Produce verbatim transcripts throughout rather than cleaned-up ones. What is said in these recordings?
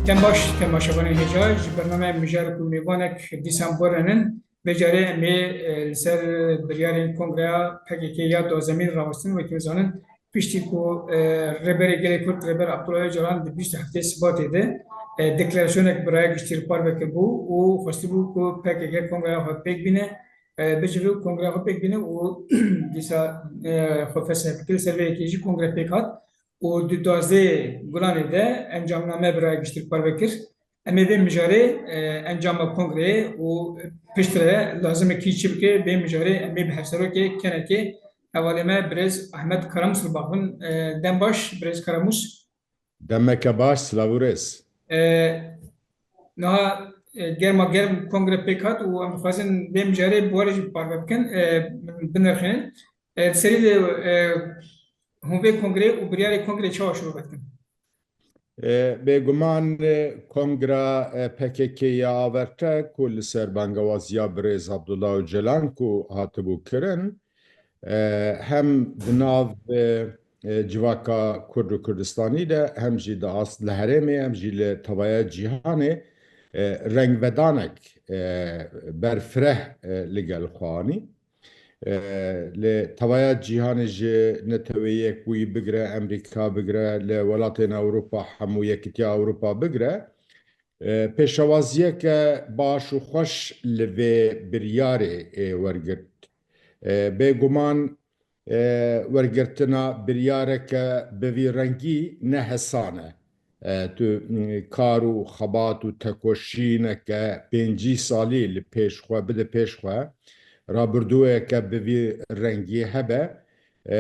Dem baş, temaşevanên hêja, ji bernameya Mijarek û Mêvanek dîsan bi we re nin. Vê carê em ê, e, li ser biryarên Kongreya P K K ya duwazdehemîn rawestin, wekî hûn zanin, piştî ku, e, Rêberê Gelê Kurd, Rêber Abdullah Ocalan di bîst û heftê Sibatê de, e, deklarasyonek bi raya giştî re parve kiribû û xwestibû ku P K K Kongreya xwe pêk bîne, e, bicive û Kongreya xwe pêk bîne û dîsa, e, xwe felsefekir li ser vê yekê jî Kongre pêk hat. û di duwazdehê Gulanê de encamname bi raya giştî parve kir. Em ê vê mijarê, e, encama kongreyê û piştre lazim e kî çi bike, vê mijarê em ê bi hevserokê kenekê hevalê me birêz Ahmet Karamus li baxivin. E, dem baş, birêz Karamus. Demeke baş, silav û rêz. E, niha, e, germa germ kongre pêk hat û em dixwazin vê mijarê bi we re jî parve bikin, e, binirxînin. E, serî de, e, hûn vê kongrê û biryarê kongrê çawa şirove dikin? E, bêguman, e, kongra, e, P K K ya averte ku li ser bangewaziya birêz Abdullah Ocalan ku hatibû kirin, e, hem di nav, e, e, civaka Kurd û Kurdistanî de, hem jî di as-, li herêmê, hem jî li tevaya cîhanê, e, rengvedanek, e, berfireh, e, li gel xwe anî. E, li tevaya cîhanê ji Neteweyê Yekbûyî bigire, Amerîka bigire, li welatên Ewropa, hemû Yekîtiya Ewropa bigire, e, pêşewaziyeke baş û xweş li vê biryarê, e, wergirt. E, bêguman, e, wergirtina biryareke bi vî rengî ne hesan e. E, tu, m, kar û xebat û tekoşîneke pêncî salî li pêş xwe bide pêş xwe, rabirdûyeke bi vî rengî hebe, e,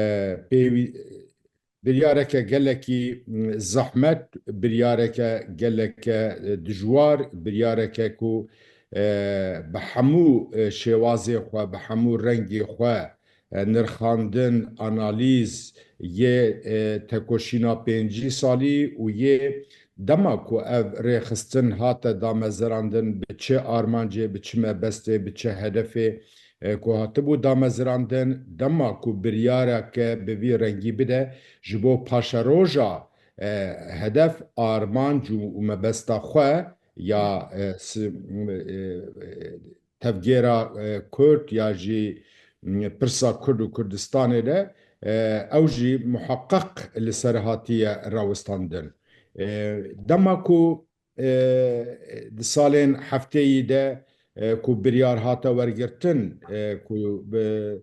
pêwî-, biryareke gelekî, m, zehmet, biryareke geleke, e, dijwar, biryareke ku, e, bi hemû, e, şêwazê xwe, bi hemû rengê xwe, e, nirxandin, analîz yê, e, tekoşîna pêncî salî û yê dema ku ev rêxistin hate damezirandin, bi çi armancê, bi çi mebestê, bi çi hedefê, e, ku hatibû damezirandin, dema ku biryareke bi vî rengî bide, ji bo paşeroja, e, hedef, armanc û, û mebesta xwe ya, e, si-, e, e, tevgera, e, Kurd ya jî, m, pirsa Kurd û Kurdistanê de, e, ew jî muheqeq li ser hatiye rawestandin. E, dema ku, e, di salên hefteyî de, e, ku biryar hate wergirtin, e, ku bi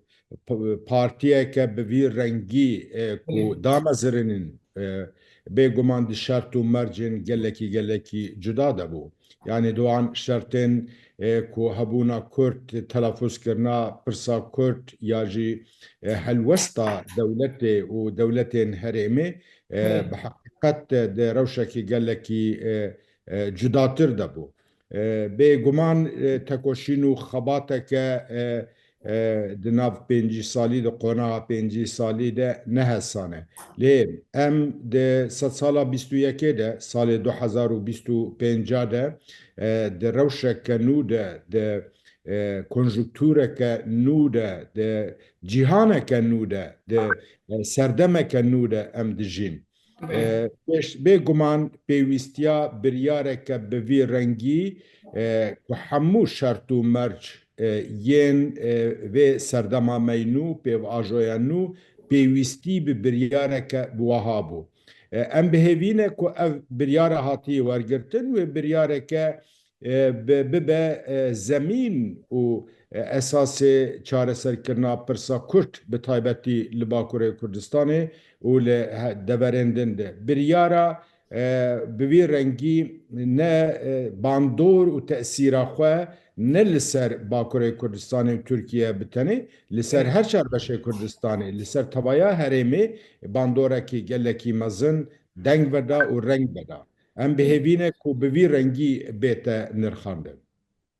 p-, partiyeke bi vî rengî, e, ku Belê. damezirinin, e, bêguman di şert û mercên gelekî, gelekî cuda de bû. Yanî di wan şertên, e, ku hebûna Kurd, telafuz kirina pirsa Kurd ya jî, e, helwesta dewletê û dewletên herêmê, e, Belê. bi heqîqet de, de rewşekî gelekî, e, e, cudatir de bû. E, bêguman, e, tekoşîn û xebateke, e, e, di nav pêncî salî, di qonaxa pêncî salî de ne hesan e. Lê em di sedsala bîst û yekê de, salê du hezar û bîst û pênc de, e, di rewşeke nû de, di, e, konjunktureke nû de, di cîhaneke nû de, di, e, serdemeke nû de em dijîn. Belê. E, pêş-, bêguman pêwîstiya biryareke bi vî rengî, e, ku hemû şert û merc, e, yên, e, vê serdema me yî nû, pêvajoya nû, pêwîstî bi biryareke bi wiha bû. E, em bi hêvî ne ku ev biryara hatî wergirtin wê biryareke, e, bi-, bibe, e, zemîn û, e, esasê çareserkirina pirsa Kurd, bi taybetî li Bakurê Kurdistanê û li he-, deverên din de. Biryara, e, bi vî rengî ne, e, bandor û tesîra xwe ne li ser Bakurê Kurdistanê û Tirkiye bi tenê, li ser her çar beşê Kurdistanê, li ser tevaya herêmê bandorekî gelekî mezin deng veda û reng veda. Em bi hêvî ne ku bi vî rengî bête nirxandin.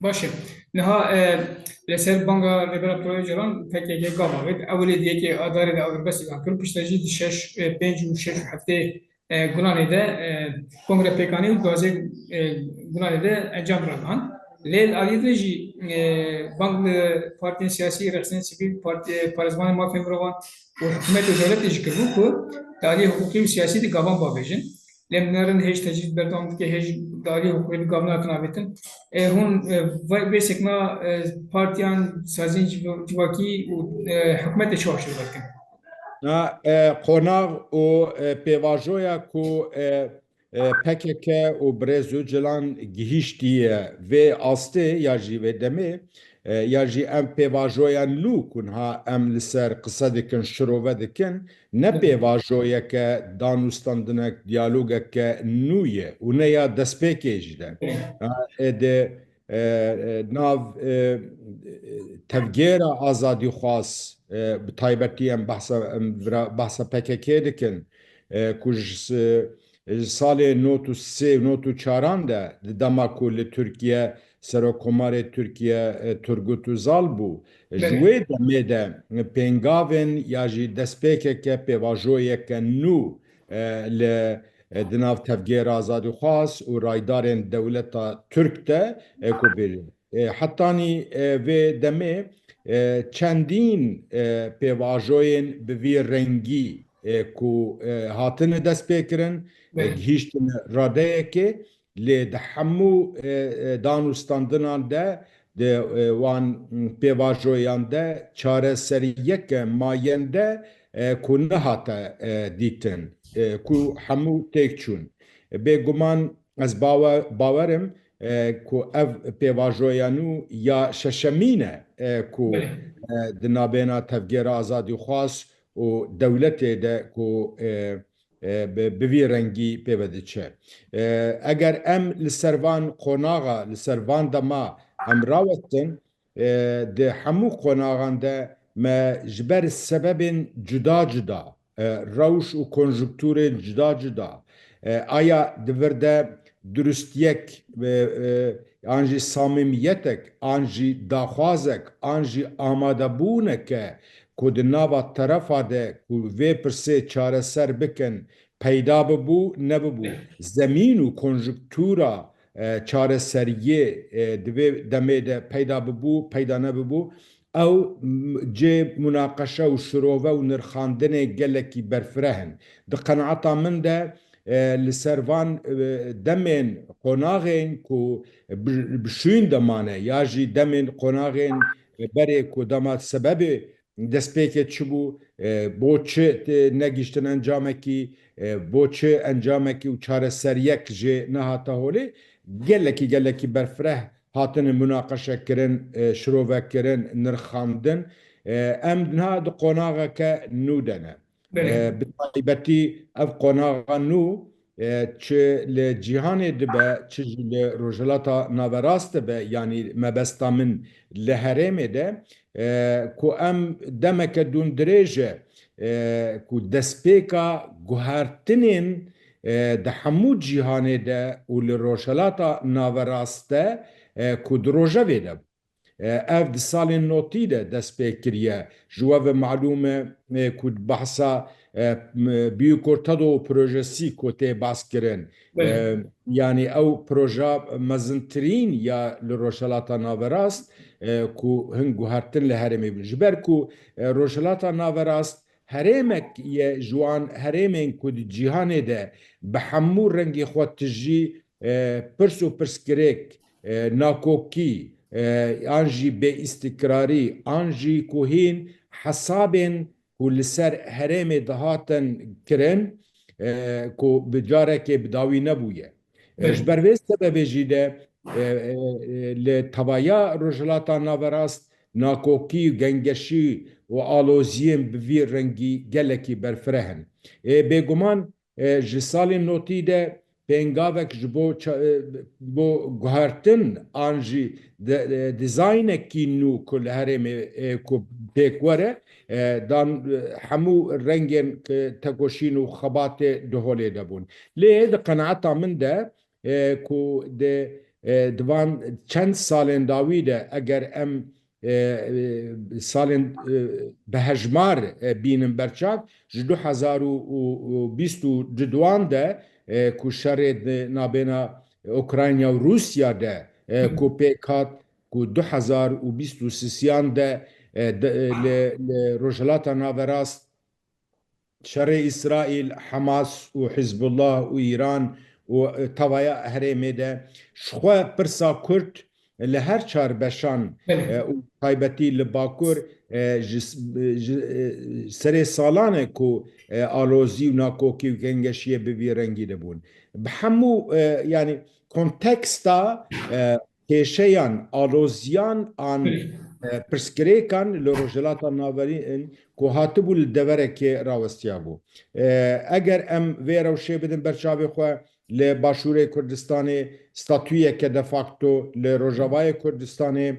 Baş e. Niha, e, li ser banga Rêber Abdullah Ocalan P K K gava avêt. Ewilê di yekê Adarê de agirbestê wan kir. Piştre jî di şeş, e, pênc û şeş û heftê, e, Gulanê de, e, kongre pêkanî û duwazdeh, e, Gulanê de encam ragihan. Lê li aliyê din jî, e, bang li partiyên siyasî, rêxistinên sivîl, partî-, parêzvanên mafên mirovan û hikûmet û dewletê jî kiribû ku di aliyê hiqûqî û siyasî de gavan bavêjin. Lê em nerin hêj tecrîd berdewam dike, hêj darî hukûkê di gav nakin avêtin. E, hûn, e, vê, vê sekna, e, partiyan saziyên civ-, civakî û, e, hikûmetê çawa şirove dikin? Na, e, qonax û, e, pêvajoya ku, e, e, P K K û Birêz Ocalan gihîştiye vê astê ya jî vê demê, e, ya jî em pêvajoya nû ku niha em li ser qise dikin, şirove dikin, ne pêvajoyeke, danûstandinek, diyalogeke nû ye û ne ya destpêkê jî de. Ha, e, de, e, e, nav, e, tevgera azadîxwaz, e, bi taybetî em behsa, em vira, behsa P K K dikin, e, ku ji s-, ji salê nod û sê û nod û çaran de di dema ku li Tirkiye Serokkomarê Tirkiye, e, Turgut Özal bû. Ji Belê. wê demê de pêngavên ya jî destpêkeke, pêvajoyeke nû, e, li, e, di nav tevgera azadîxwaz û raydarên dewleta Tirk de, e, ku bir, e, hetanî, e, vê demê, e, çendîn, e, pêvajoyên bi vî rengî, e, ku, e, hatine destpêkirin, e, Belê. gihîştine radeyekê, lê di hemû, e, e, danûstandinan de, di, e, wan, m, pêvajoyan de çareseriyeke mayende, e, ku nehate, e, dîtin, e, ku hemû têk çûn. Bêguman ez bawe-, bawer im, e, ku ev pêvajoya nû ya şeşemîn e, e, ku, Belê. e, di nabêna Tevgera Azadîxwaz û dewletê de ku, e, e, bi, bi vî rengî pê ve diçe. E, eger em li ser van qonaxa, li ser van dema em rawestin, e, di hemû qonaxan de me ji ber sebebên cuda cuda, e, rewş û konjunkturên cuda cuda, e, aya di vir de durustiyek, e, e, an jî samîmiyetek, an jî daxwazek, an jî amadebûneke ku di nava terefa de ku vê pirsê çareser bikin, peyda bibû, nebibû, zemîn û konjunktura, e, çareseriyê, e, di vê demê de peyda bibû, peyda nebibû, ew, m-, cê munaqeşe û şirove û nirxandinê gelekî berfireh in. Di qenaeta min de, e, li ser van, e, demên qonaxên ku bi, bi şûn de mane, ya jî demên qonaxên berê ku dema sebebê destpêkê çi bû, e, bo çi tê negihiştin encamekî, e, bo çi encamekî û çareseriyek jê nehate holê, gelekî, gelekî berfireh hatine munaqeşe kirin, e, şirove kirin, nirxandin. E, em niha di qonaxeke nû de ne. Belê. E, bi taybetî ev qonaxa nû, e, çi li cîhanê dibe, çi jî li Rojhilata Naverast dibe, yanî mebesta min li herêmê de, e, ku em demeke dûn dirêj e, e, ku destpêka guhertinên, e, di hemû cîhanê de û li Rojhilata Naverast de, e, ku di rojevê de bû. E, ev di salên notî de dest pê kiriye. Ji we ve malûm e, e, ku behsa, e, m-, Büyük Orta Doğu Projesi ku tê bas kirin. Belê. E, yanî ew proja mezintirîn ya li Rojhilata Naverast, e, ku hin guhertin li herêmê bûn. Ji ber ku, e, Rojhilata Naverast herêmek ye ji wan herêmên ku di cîhanê de bi hemû rengê xwe tijî, e, pirs û pirsgirêk, e, nakokî, e, an jî bêîstikrarî, an jî ku hîn hesabên ku li ser herêmê dihatin kirin, e, ku bi carekê bi dawî nebûye. E, Belê. Ji ber vê sebebê jî de, e, e, e, li tevaya Rojhilata Naverast nakokî, gengeşî û aloziyên bi vî rengî gelekî berfireh in. Ê, bêguman, e, ji salên notî de pêngavek ji bo ça-, e, bo guhertin an jî de, e, dîzaynekî nû ku li herêmê, e, ku pêk were, e, dan, e, hemû rengên, e, tekoşîn û xebatê di holê de bûn. Lê di qenaeta min de, e, ku di, e, di van çend salên dawî de eger em, e, e, salên, e, bi hejmar, e, bînin berçav, ji du hezar û bîst û duan de, e, ku şerê di nabêna Ukrayna û Rûsya de, e, Hı hı. ku pêk hat, ku du hezar û bîst û sisiyan de, e, de, e, li, li Rojhilata Naverast şerê Îsraîl, Hamas û Hizbullah û Îran û, e, tevaya herêmê de, ji xwe pirsa Kurd li her çar beşan, Belê. e, û taybetî li Bakur, e, ji, ji, e, serê salan e ku, e, alozî û nakokî û gengeşiyê bi vî rengî de bûn. Bi hemû, e, yanî konteksta, e, kêşeyan, aloziyan an, Belê. e, pirsgirêkan li Rojhilata Navîn ku hatibû li deverekê rawestiyabû. E, eger em vê rewşê bidin ber çavê xwe, li Başûrê Kurdistanê statuyeke de facto, li Rojavayê Kurdistanê,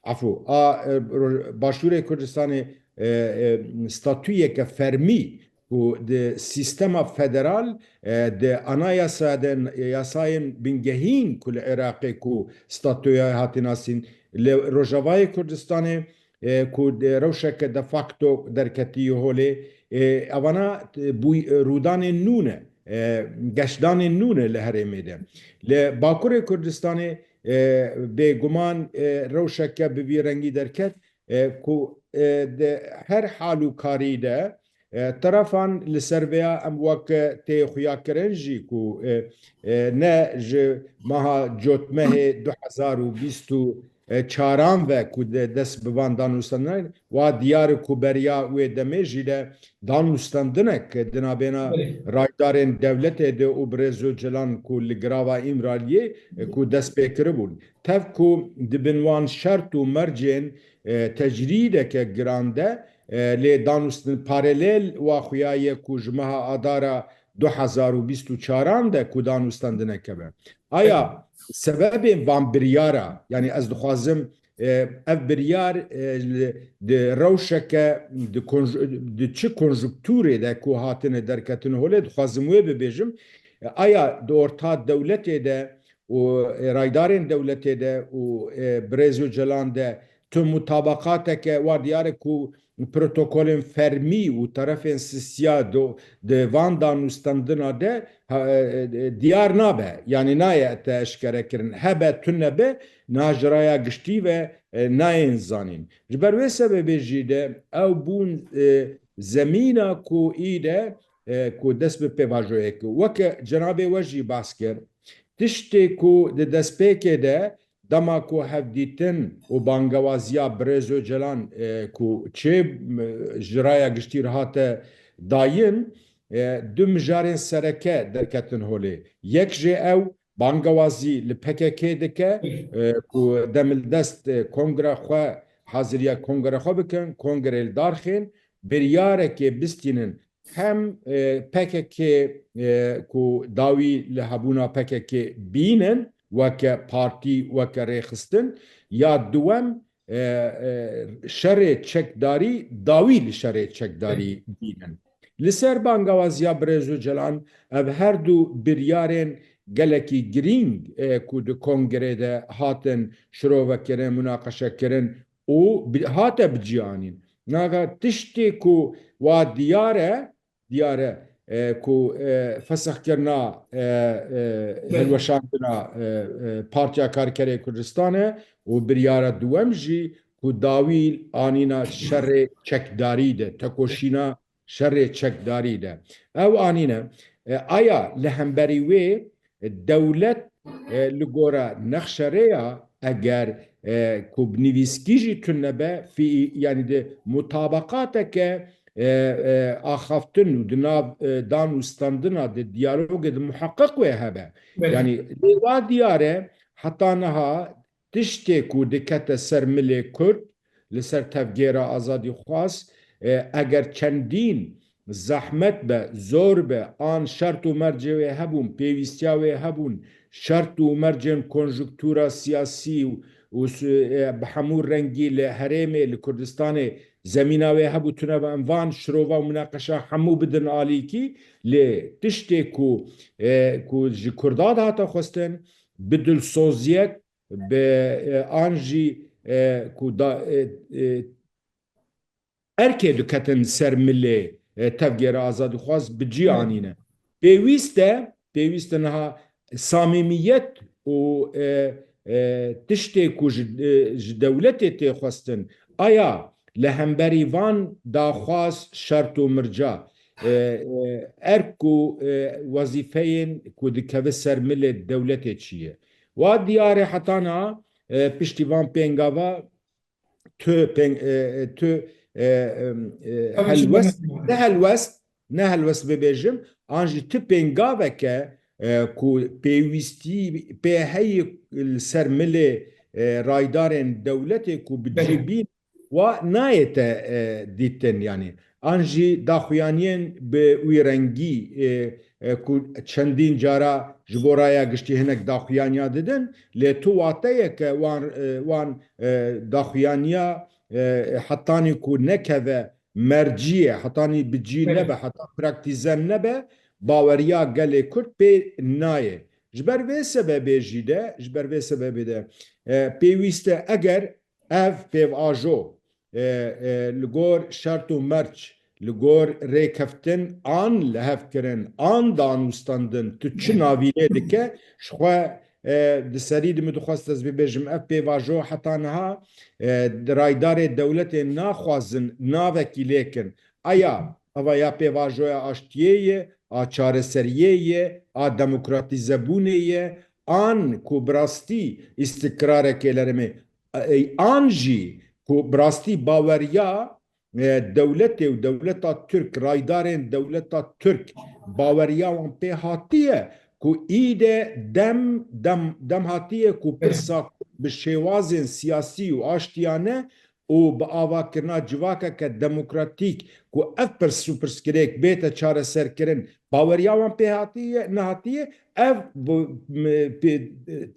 efû, a, e, Roj-, Başûrê Kurdistanê, e, e, statuyeke fermî ku di sîstema federal, e, di anayasa de, yasayên bingehîn ku li Iraqê ku statuya hatî nasîn, li Rojavayê Kurdistanê, e, ku de rewşeke de facto derketiye holê, e, evana, e, bûy-, e, rûdanên nû ne, e, geşdanên nû ne li herêmê de. Li Bakurê Kurdistanê, e, bêguman, e, rewşeke bi vî rengî derket, e, ku, e, di her hal û karî de, e, terefan li ser vêya em wek tê xuyakirin jî ku, e, e, ne ji meha Cotmehê du hezar û bîst û çaran ve ku de dest bi van danûstendinê, wa diyar e ku beriya wê demê jî de danûstendinek di navbêna Belê. raydarên dewletê de û Birêz Ocalan ku li girava Îmraliyê, e, ku dest pê kiribûn. Tev ku di bin wan şert û mercên, e, tecrîdeke giran de, e, lê danûstin paralel wa xuya ye ku ji meha Adara du hezar û bîst û çaran de ku danûstendineke be. Aya sebebên van biryara, yanî ez dixwazim, e, ev biryar, e, li, di rewşeke, di konj-, di çi konjukturê de ku hatine derketin holê, dixwazim wê bibêjim. E, aya di orta dewletê de û, e, raydarên dewletê de û, e, Birêz Ocalan de tu mutabaqateke wa diyar e ku protokolên fermî û terefên sisiya do-, di van danûstendina de, ha, e, e, diyar nabe. Yanî nayê te eşkere kirin. Hebe tune be, niha ji raya giştî ve, e, nayên zanîn. Ji ber wê sebebê jî de ew bûn, e, zemîna ku î de, e, ku dest bi pêvajoyê kir. Weke cenabê we jî bas kir, tiştê ku di destpêkê de dema ku hevdîtin û bangewaziya Birêz Ocalan, e, ku çê, e, ji raya giştî re hate dayin, e, du mijarên sereke derketin holê. Yek jê ew bangewazî li P K K dike, e, ku demildest, e, kongre xwe, haziriya kongre xwe bikin, kongrê li dar xên, biryarekê bistînin hem, e, P K K, e, ku dawî li hebûna P K K bînin, weke partî, weke rêxistin, ya duwem, e, e, şerê çekdarî, dawî li şerê çekdarî bînin. Li ser bangewaziya Birêz Ocalan, ev her du biryarên gelekî girîng, e, ku di kongrê de hatin şirovekirin, munaqeşekirin, û bi-, hate bi cî anîn. Naga tiştê ku wa diyar e, diyar e, e, ku, e, fesixkirina, e, e, Belê. hilweşandina, e, e, Partiya Karkerê Kurdistanê û biryara duwem jî ku dawî anîna şerê çekdarî de, tekoşîna şerê çekdarî de. Ew anîne, e, aya li hemberî wê, e, dewlet, e, li gora nexşerê ya, eger, e, ku bi nivîskî jî tune be, fî-, yanî di mutabaqateke, e, e, axaftin û di nav, e, dan û standina di diyalogê de muheqeq wê hebe. Belê. Yanî lê wa diyar e, heta niha tiştê ku dikete ser milê Kurd, li ser tevgêra azadîxwaz, e, eger çendîn zehmet be, zor be, an şert û mercê wê hebûn, pêwîstiya wê hebûn, şert û mercên konjuktura siyasî û, û s-, e, bi hemû rengî li herêmê, li Kurdistanê zemîna wê hebû, tune be em van şirova û munaqeşa hemû bidin alîkî, lê tiştê ku, e, ku ji Kurda dihate xwestin, bi dilsoziyek, bi, e, an jî, e, ku da, e, e, erkê diketin ser milê, e, tevgera azadîxwaz bi cî Hı. anîne. Pêwîst e, pêwîst e niha samîmiyet û, e, e, tiştê ku ji, e, ji dewletê tê xwestin, aya li hemberî van daxwaz, şert û mirca, e, e, erk û, e, wezîfeyên ku dikeve ser milê dewletê çi ye. Wa diyar e heta niha, e, piştî van pêngava tu pêng-, e, e, tu, e, em, e, Tabii ki helwest, bilmiyorum. ne helwest, ne helwest bibêjim, an jî tu pêngaveke, e, ku pêwîstî pê heyî li ser milê, e, raydarên dewletê ku bi Belê. cî bîn wa nayê te, e, dîtin, yanî. An jî daxuyaniyên bi wî rengî, e, e, ku çendîn cara ji bo raya giştî hinek daxuyaniya didin, lê tu wateyeke wan, e, wan, e, daxuyaniya, e, hetanî ku nekeve merciyê, hetanî bi cî Belê. nebe, heta praktîze nebe, baweriya gelê Kurd pê nayê. Ji ber vê sebebê jî de, ji ber vê sebebê de, e, pêwîst e eger ev pêvajo, e, e, li gor şert û merc, li gor rêkeftin an lihevkirin, an danûstandin, tu çi Belê. navînê dike, ji xwe, e, di serî de min dixwest ez bibêjim, ev pêvajo heta niha, e, di raydarê dewletê naxwazin navekî lêkin. Aya, eva ya pêvajoya aştiyê ye, a çareseriyê ye, a demokratîzebûnê ye, an ku bi rastî îstikrarekê li herêmê, e, an jî ku bi rastî baweriya, e, dewletê û dewleta Tirk, raydarên dewleta Tirk baweriya wan pê hatiye ku îde dem, dem, dem hatiye ku pirsa bi şêwazên siyasî û aştiyane û bi avakirina civakeke demokratîk ku ev pirs û pirsgirêk bête çareserkirin, baweriya wan pê hatiye, nehatiye, ev bi, m-, pê,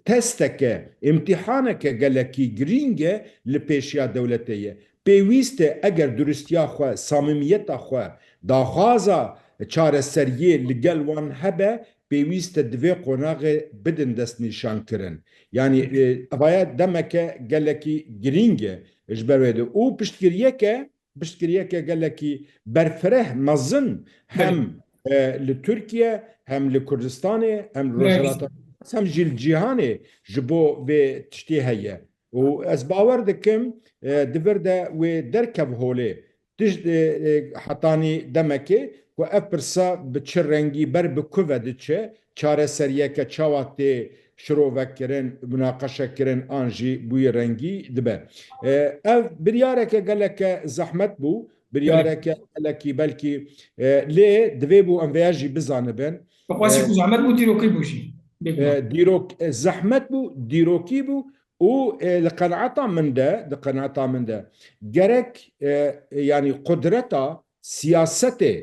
testeke, îmtîhaneke gelekî girîng e li pêşiya dewletê ye. Pêwîst e eger duristiya xwe, samîmiyeta xwe, daxwaza çareseriyê li gel wan hebe, pêwîst e di vê qonaxê bidin destnîşankirin. Yanî, e, evaya demeke gelekî girîng e ji ber wê de. Û piştgiriyeke, piştgiriyeke gelekî berfireh, mezin hem, Belê. e, li Tirkiye, hem li Kurdistanê, hem li Belê. Rojhilata, hem jî li cîhanê ji bo vê tiştê heye. Û ez bawer dikim, e, di vir de wê derkev holê. Tişt, e, e, hetanî demekê ku ev pirsa bi çi rengî ber bi ku ve diçe, çareseriyeke çawa tê şirovekirin, munaqeşekirin an jî bi wî rengî dibe. E, ev biryareke geleke zehmet bû, biryareke gelekî belkî, e, lê divê bû em vêya jî bizanibin. Bi xwesî E, ku zehmet bû, dîrokî bû jî. Bêguman. E, dîrok, e, zehmet bû, dîrokî bû û, e, li qenaeta min de, di qenaeta min de gerek, e, yanî qudreta siyasetê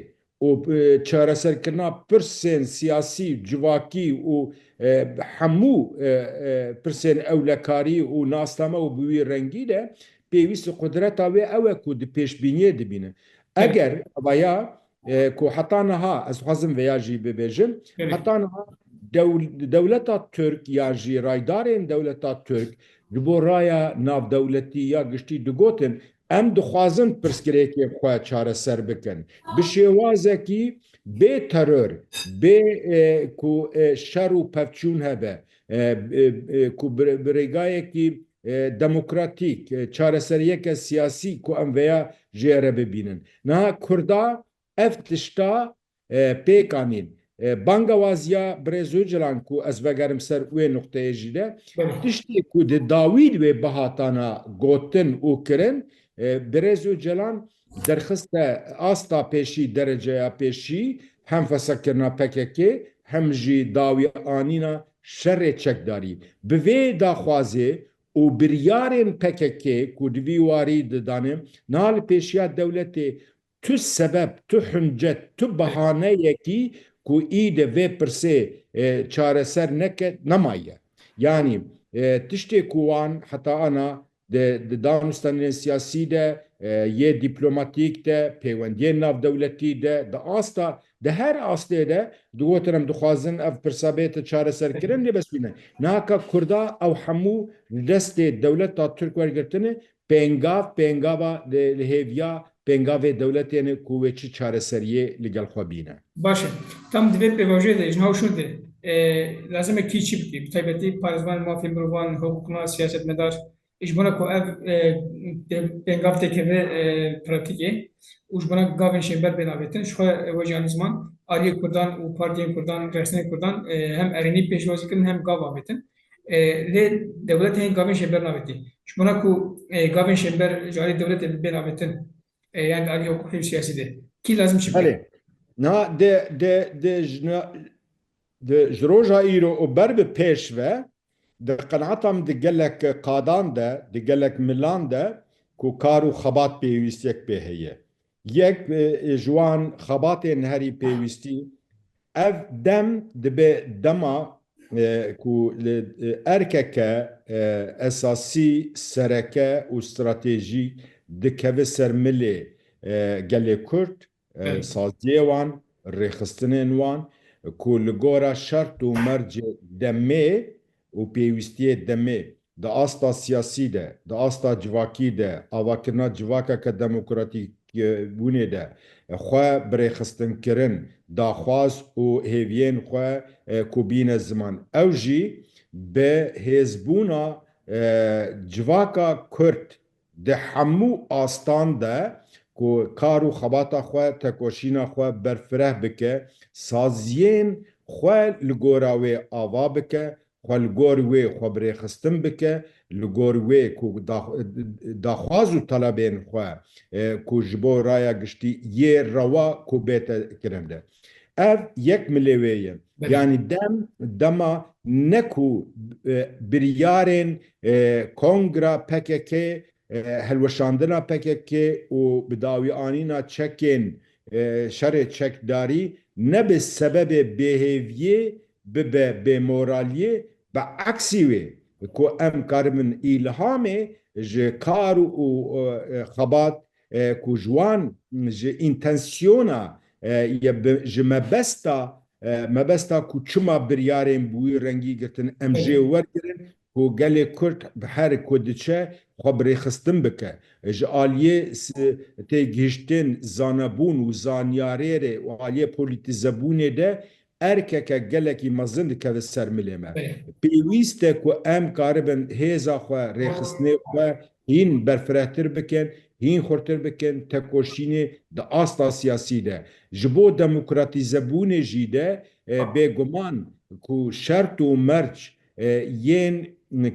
û, e, çareserkirina pirsên siyasî, civakî û, e, hemû, e, e, pirsên ewlekarî û nasname û bi wî rengî de pêwîst li qudreta wê ew e ku di pêşbîniyê dibîne. Evet. Eger evaya, e, ku heta niha, ez dixwazim vêya jî bibêjim, Evet. heta niha dew-, dewleta Tirk ya jî raydarên dewleta Tirk ji bo raya navdewletî ya giştî digotin, em dixwazin pirsgirêkên xwe çareser bikin. Bi şêwazekî bê teror, bê, e, ku, e, şer û pevçûn hebe, e, e, e, ku bi, bi rêgayekî, e, demokratîk, e, çareseriyeke siyasî ku em vêya jê re bibînin. Niha Kurda ev tişta, e, pêk anîn. E, bangewaziya birêz Ocalan ku ez vegerim ser wê nuqteyê jî de, Belê. tiştê ku di dawî de wê bihatana gotin û kirin, e, birêz Ocalan derxiste asta pêşî, dereceya pêşî, hem fesekirina P K K, hem jî dawî anîna şerê çekdarî. Bi vê daxwazê û biryarên P K K ku di vî warî de dane, niha li pêşiya dewletê tu sebeb, tu huncet, tu behaneyekî ku î de vê pirsê, e, çareser neke, nemaye. Yanî, e, tiştê ku wan heta ana di, di danûstanên siyasî de, e, yê dîplomatîk de, peywendiyên navdewletî de, di asta, di her astê de digotin em dixwazin ev pirsa bête çareserkirin, lê bes wî ne. Niha ka Kurda ew hemû li destê dewleta Tirk wergirtine, pêngav, pêngava li, li hêviya pêngavê dewletê ne ku wê çi çareseriyê li gel xwe bîne. Baş e. Tam di vê pêvajoyê de ji nav şûn de, e, lazim e kî çi bike? Bi taybetî parêzvanên mafê mirovan, hiqûqnaş, siyasetmedar, Ji bona ku ev, e, pê-, pêngav têkeve, e, pratîkê û ji bona gavên şênber bên avêtin, ji xwe, e, we jî anî ziman, aliyê Kurdan û partiyên Kurdan, rêxistinên Kurdan, e, hem erênî pêşwazî kirin hem gav avêtin. E, lê dewletê hên gavên şênber navêtî. Ji bona ku, e, gavên şênber ji alî dewletê bên avêtin, e, yan alî hiqûqî û siyasî de. Kî lazim çi bike? Belê. Na, de, de, de, ji na, de, ji roja îro û ber bi pêş ve, di qenaeta min di gelek qadan de, di gelek milan de ku kar û xebat pêwîstiyek pê heye. Yek, e, e, ji wan xebatên herî pêwîstî, ev dem dibe dema, e, ku li, e, erkeke, e, esasî, sereke û stratejîk dikeve ser milê, e, gelê Kurd, e, Belê. saziyê wan, rêxistinên wan, ku li gora şert û mercê demê û pêwîstiyê demê di asta siyasî de, di asta civakî de, avakirina civakeke demokratîk, e, bûnê de, e, xwe birêxistinkirin, daxwaz û hêviyên xwe, e, ku bîne ziman. Ew jî bi hêzbûna, e, civaka Kurd di hemû astan de ku kar û xebata xwe, tekoşîna xwe berfireh bike, saziyên xwe li gora wê ava bike, xwe li gor wê xwe birêxistin bike, li gor wê ku dax-, daxwaz û talebên xwe, e, ku ji bo raya giştî yê rewa ku bête kirin de. Ev yek milê wê ye. Belê. Yanî dem, dema ne ku, e, biryarên, e, kongra P K K, e, hilweşandina P K K û bi dawî anîna çekên, e, şerê çekdarî ne bi sebebê bêhêviyê bibe bêmoraliyê, bi eksî wê ku em karibin îlhamê ji kar û, e, xebat, e, ku ji wan, ji întensyona, e, ye bi, ji mebesta, e, mebesta ku çima biryarên bi wî rengî girtin, em jê Belê. wergirin ku gelê Kurd bi her ku diçe xwe birêxistin bike. Ji aliyê s-, têgihiştên zanebûn û zanyarê re û aliyê polîtîzebûnê de erkeke gelekî mezin dikeve ser milê me. Belê. Pêwîst e ku em karibin hêza xwe, rêxistinê xwe hîn berfirehtir bikin, hîn xurtir bikin, tekoşînê di asta siyasî de. Ji bo demokratîzebûnê jî de, e, bêguman ku şert û merc, e, yên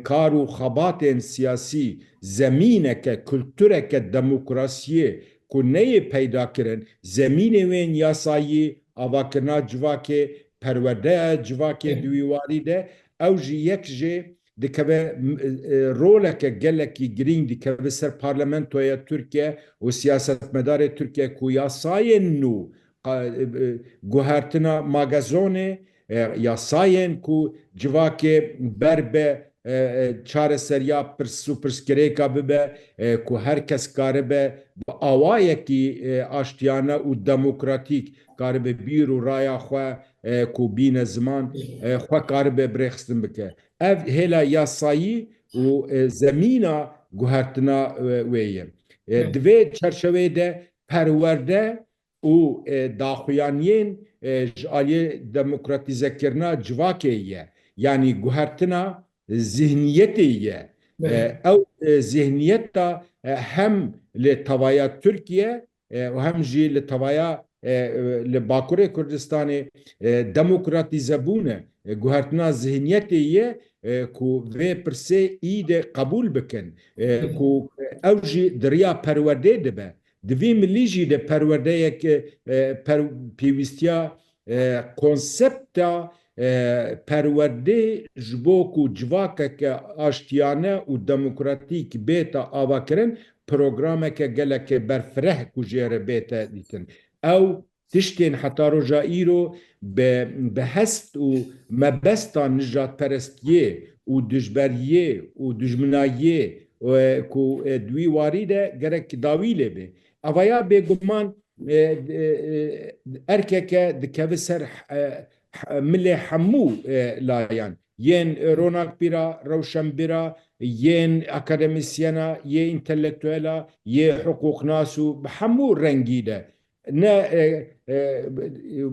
kar û xebatên siyasî zemîneke, kultureke demokrasiyê ku neyê peyda kirin, zemînê wên yasayî, avakirina civakê, perwerdeya civakê Hı. di wî warî de, ew jî yek jê dikeve, m-, e, roleke gelekî girîng dikeve ser parlamentoya Tirkiye û siyasetmedarê Tirkiye ku yasayên nû, qa-, e, e, guhertina magazonê, e, yasayên ku civakê ber be, e, e, çareseriya pirs û pirsgirêka bibe, e, ku her kes karibe bi awayekî, e, aştiyane û demokratîk karibe bîr û raya xwe, e, ku bîne ziman, e, xwe karibe birêxistin bike. Ev hêla yasayî û, e, zemîna guhertina, e, wê ye. E, Evet. Di vê çerçeveyê de perwerde û, e, daxuyaniyên, e, ji aliyê demokratîzekirina civakê ye. Yanî guhertina zihniyetê ye. Evet. E, ew, e, zihniyeta, e, hem li tevaya Tirkiye, e, û hem jî li tevaya, e, e, li Bakurê Kurdistanê, e, demokratîzebûne, e, guhertina zihniyetê ye, e, ku vê pirsê î de qebûl bikin, e, Hı hı. ku ew jî di riya perwerdê dibe. Di vî milî jî de perwerdeyek, e, per-, pêwîstiya, e, konsepta, e, perwerdê ji bo ku civakeke aştiyane û demokratîk bête avakirin, programeke gelekê berfireh ku jê re bête dîtin. Ew tiştên heta roja îro bi, bi hest û mebesta nijadperestiyê û dijberiyê û dijminayiyê, e, ku, e, di wî warî de gerek dawî lê bê. Evaya bêguman, e, e, e, erkeke dikeve ser, e, h-, milê hemû, e, layan. Yên ronakbîra, rewşenbîra, yên akademîsyena, yê întelektuela, yê hiqûqnas û bi hemû rengî de. Ne, e, e,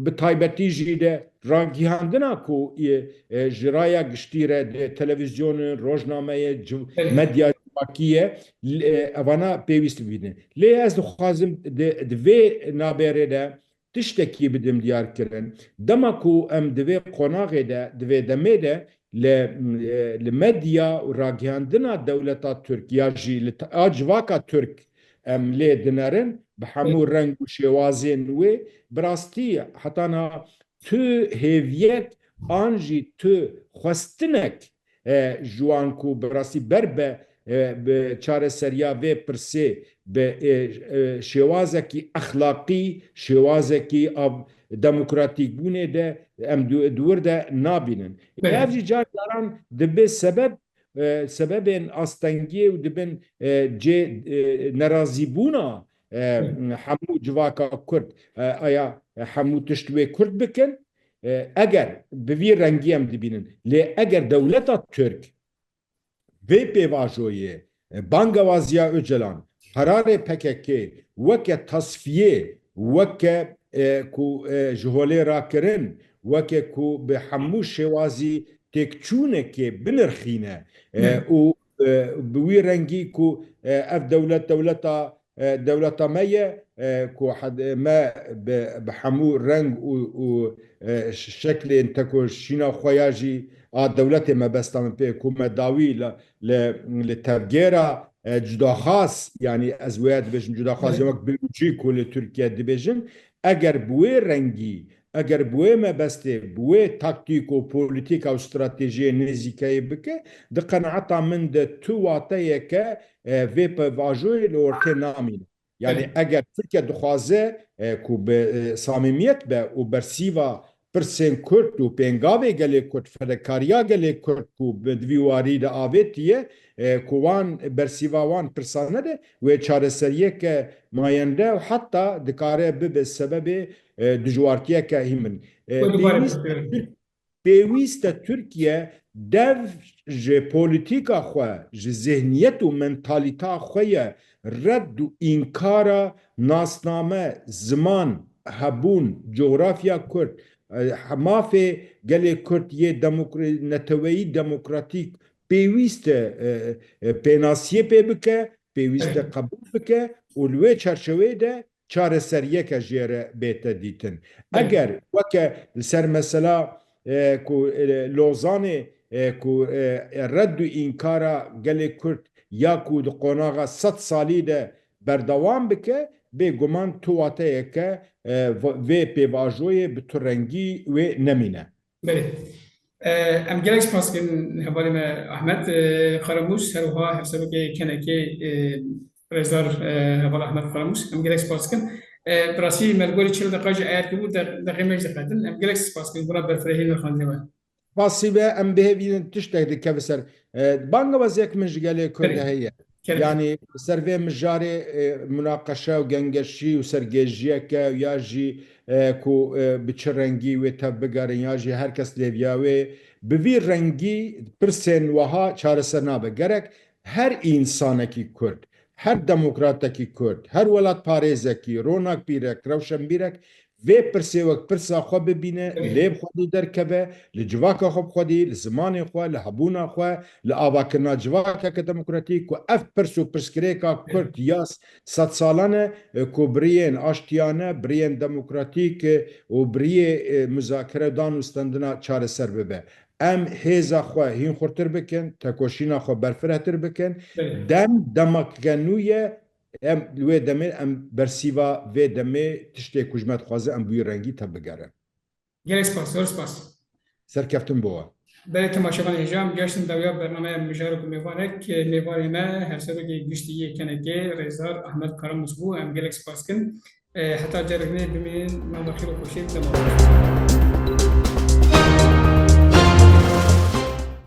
bi taybetî jî de ragihandina ku, e, e, ji raya giştî re di televîzyonin, rojnameyê, civ-, Evet. medya civakî ye. L-, e, evana pêwîst bibînin. Lê ez dixwazim di, di vê nabêrê de tiştekî bidim diyar kirin. Dema ku em di vê qonaxê de, di vê demê de li, e, li medya û ragihandina dewleta Tirk ya jî li ta-, a civaka Tirk em lê dinerin, bi hemû reng û şêwazên wê, bi rastî heta niha tu hêviyek an jî tu xwestinek, e, ji wan ku bi rastî ber be, e, bi çareseriya vê pirsê bi, e, e, şêwazekî exlaqî, şêwazekî a demokratîkbûnê de em du-, di wir de nabînin. Belê. Ev jî car caran dibe sebeb, e, sebebên astengiyê û dibin, e, cê, e, nerazîbûna, e, Hı. hemû civaka Kurd. E, aya hemû tişt wê Kurd bikin. E, eger bi vî rengî em dibînin, lê eger dewleta Tirk vê pêvajoyê, e, bangewaziya Ocalan, qerarê P K K weke tasfiyê, weke, e, ku, e, ji holê rakirin, weke ku bi hemû şêwazî têkçûnekê binirxîne, e, Ne. û, e, bi wî rengî ku, e, ev dewlet dewleta, e, dewleta me ye, e, ku hed-, me bi, bi hemû reng û, û, e, ş-, şeklên tekoşîna xwe ya jî a dewletê mebesta min pê ku me dawî li, li, li tevgera, e, cudaxwaz, yanî ez wê dibêjim cudaxwaz, Evet. ya wek biyolojî ku li Tirkiye dibêjin, eger bi wê rengî, eger bi wê mebestê, bi wê taktîk û polîtîka û stratejiyê nêzîkeyê bike, di qenaeta min de tu wateyeke, e, vê pêvajoyê li ortê namîne. Yanî Evet. eger Tirkiye dixwaze, e, ku bi, e, samîmiyet be û bersîva pirsên Kurd û pêngavê gelê Kurd, fedekariya gelê Kurd ku bi di vî warî de avêtiye, e, ku wan bersîva wan pirsan nede, wê çareseriyeke mayende û heta dikare bibe sebebê, e, dijwartiyeke hîn bin. E, Xwe dubare pêwîst e bikevin. Tirk-, pêwîst e Tirkiye dev ji polîtîka xwe, ji zihniyet û mentalîta xwe ye red û înkara nasname, ziman, hebûn, cografya Kurd, e, mafê gelê Kurd yê demokra-, neteweyî demokratîk pêwîst e, e, e, pênasiyê pê bike, pêwîst e Evet. qebûl bike û li wê çerçeveyê de çareseriyeke jê re bête dîtin. Belê. Eger weke li ser mesela, e, ku, e, Lozanê, e, ku, e, e, red û înkara gelê Kurd ya ku di qonaxa sed salî de berdewam bike, bêguman tu wateyeke, e, v-, vê pêvajoyê bi tu rengî wê nemîne. Belê. E, em gelek spas dikin hevalê me Ahmet, e, Karamûs, her wiha hevserokê K N K'ê, e, rêzdar, e, heval Ahmet Karamûs. Em gelek spas dikin. E, bi rastî me li gorî çil deqa jî eyer kiribû, de-, deqê me jî diqetin. Em gelek spas dikin bona berfirehî nirxandinê we. Spasî be, em bihêvînin tiştek dikeve ser. E, bangewaziyek min ji gelê Kurd Belê. heye. Kerem. Yanî ser vê mijarê, e, munaqeşe û gengeşî û sergêjiyeke ya jî, e, ku, e, bi çi rengî wê tev bigerin ya jî her kes lêviya wê, bi vî rengî pirsên wiha çareser nabe. Gerek her însanekî Kurd, her demokratekî Kurd, her welatparêzekî, ronakbîrek, rewşenbîrek vê pirsê wek pirsa xwe bibîne, Evet. lê bi xwedî derkeve, li civaka xwe bi xwedî, li zimanê xwe, li hebûna xwe, li avakirina civakeke demokratîk ku ev pirs û pirsgirêka Kurd ya s-, sedsalan e, e, ku biriyên aştiyane, biriyên demokratîk, e, û biriyê, e, muzakere û dan û stendina çareser bibe. Em hêza xwe hîn xurtir bikin, tekoşîna xwe berfirehtir bikin. Belê. Dem demeke nû ye, em li wê demê, em bersîva vê demê tiştê ku ji me dixwaze, em bi wî rengî tev bigerin. Gelek spas, zor spas. Serkeftin bo we. Belê temaşevanê hêja, em geştin dawiya bernameya Mijarok û Mêvanek, mêvanê me hevserokê giştî yê K N K'ê, rêzdar Ahmet Karamûs bû. Em gelek spas dikin. E, heta carek nê bimînin, nava xêr û xweşiyê dema.